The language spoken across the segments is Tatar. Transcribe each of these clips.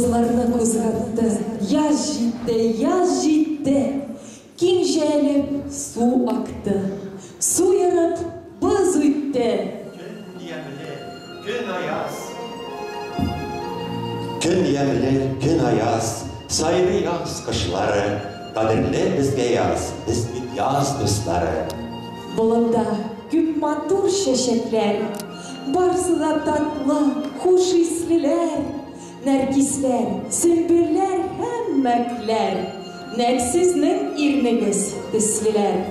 Алсуларны кузгатты. Яз җитте, яз җитте. Киң җәелеп су акты. Су ерып, боз үтте. Көн ямьле, көн аяз. Көн ямьле, көн аяз, Сайрый яз кошлары. Кадерле безгә яз, Без бит яз дуслары. Болында күп матур чәчәкләр, Барсы да татлы, хуш ислеләр. Нәргисләр, сөмбелләр һәм мәкләр, Нәкъ сезнең ирнегез төслеләр.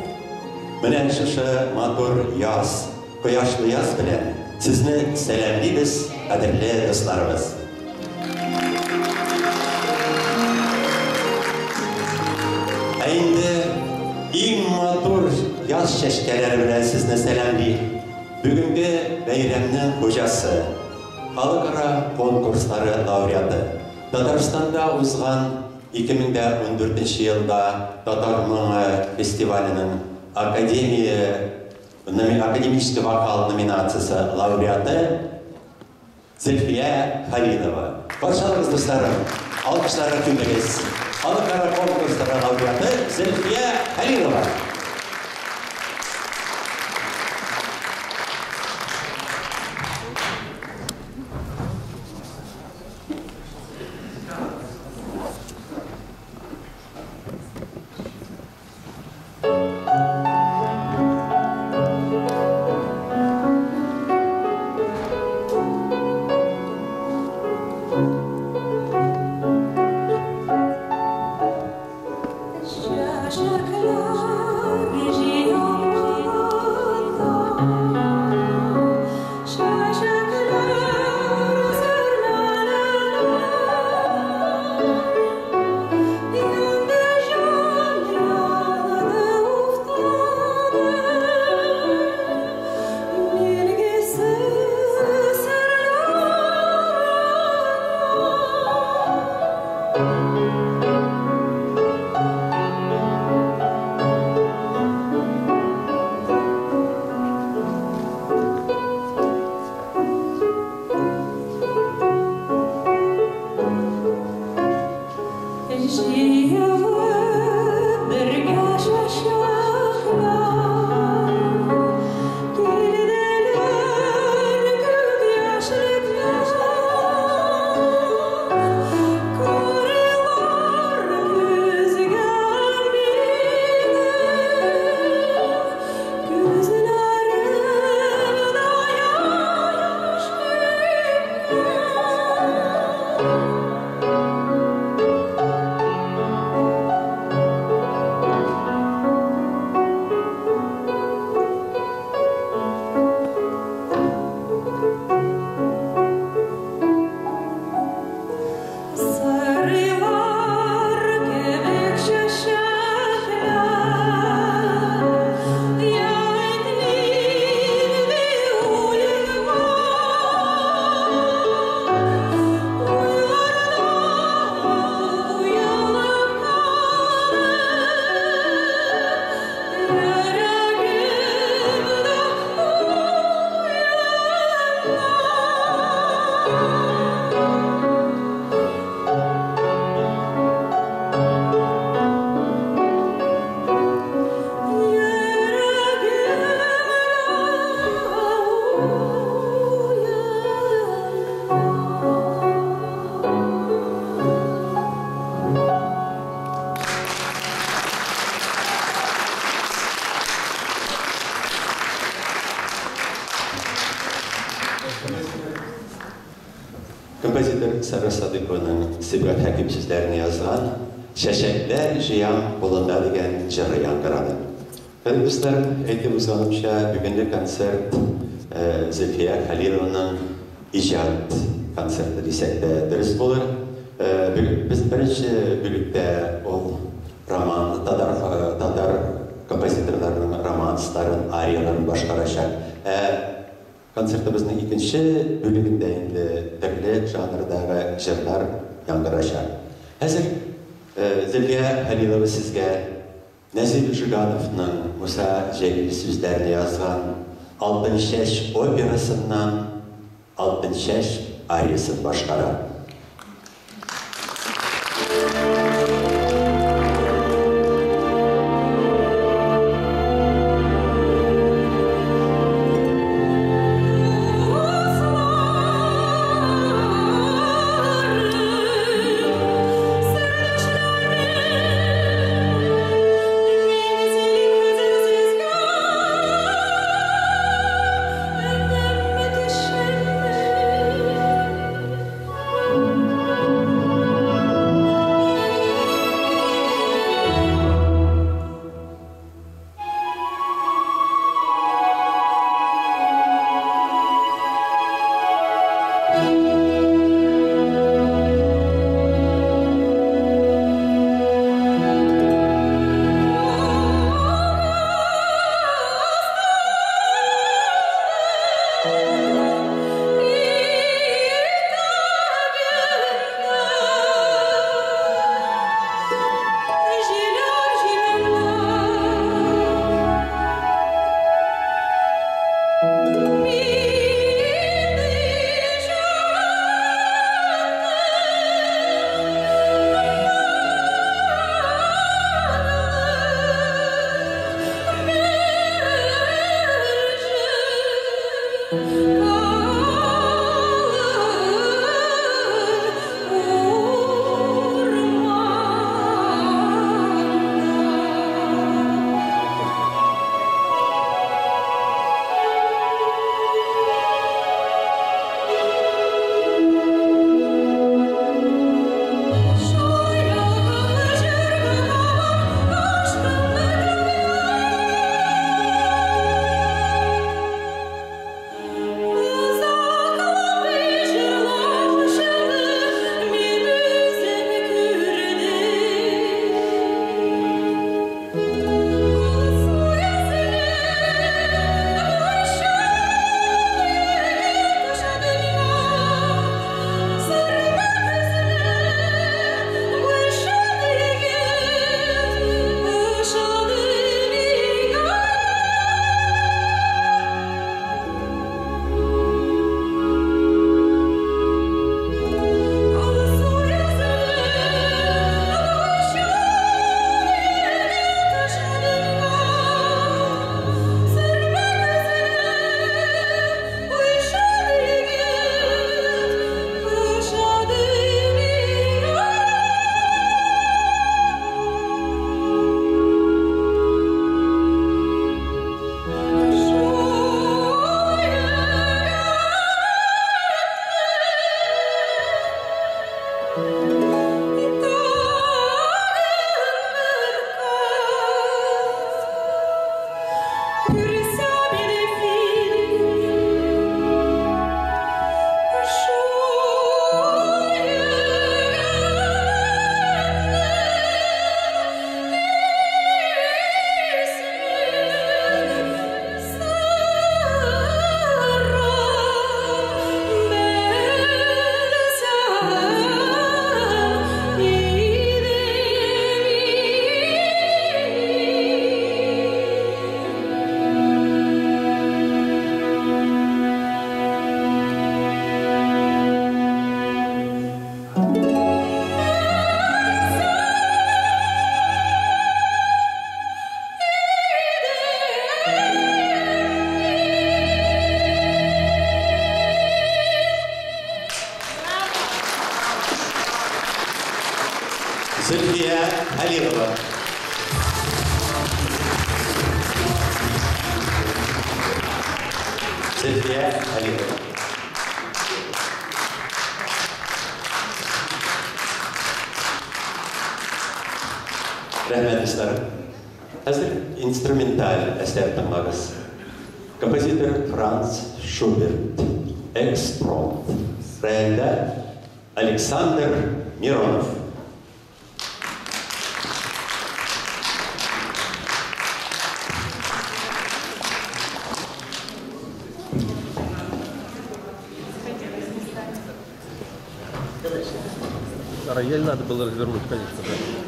Менә шушы матур яз, кояшлы яз белән сезне сәламлибез, кадерле дусларыбыз! Ә инде иң матур яз чәчкәләре белән сезне сәламли бүгенге бәйрәмнең хуҗасы, Халыкара конкурслары лауреаты, Татарстанда узган 2014 елда Татар моңы фестиваленең Академия академический вокал номинациясе лауреаты Зөлфия Хәлилова. Каршы алыгыз, дусларым, алкышларга күмегез. Халыкара конкурслары лауреаты Зөлфия Хәлилова. Композитор Сара Садыкованың Сибгат Хәким сүзләренә язган Чәчәкләр җыям болында дигән җыры яңгырады. Хәзер, дуслар, әйтеп узганымча, бүгенге концерт Зөлфия Хәлилованың иҗат концерты дисәк тә дөрес булыр. Без беренче бүлектә ул роман, татар, татар композиторларының романсларын, арияларын башкарачак. Ә Концертыбызның икенче бүлегендә инде төрле жанрдагы җырлар яңгырачак. Хәзер Зөлфия Хәлилова сезгә Нәзыйп Жигановның Муса Җәлил сүзләренә язган Алтынчәч операсыннан Алтынчәч ариясын башкара. Зульфия Халилова. Зульфия Халилова. Рәхмәт, дуслар. Хәзер инструменталь әсәр тыңлагыз. Композитор Франц Шуберт. Экспромт. Рояльдә Александр Миронов. Рояль надо было развернуть, конечно, да.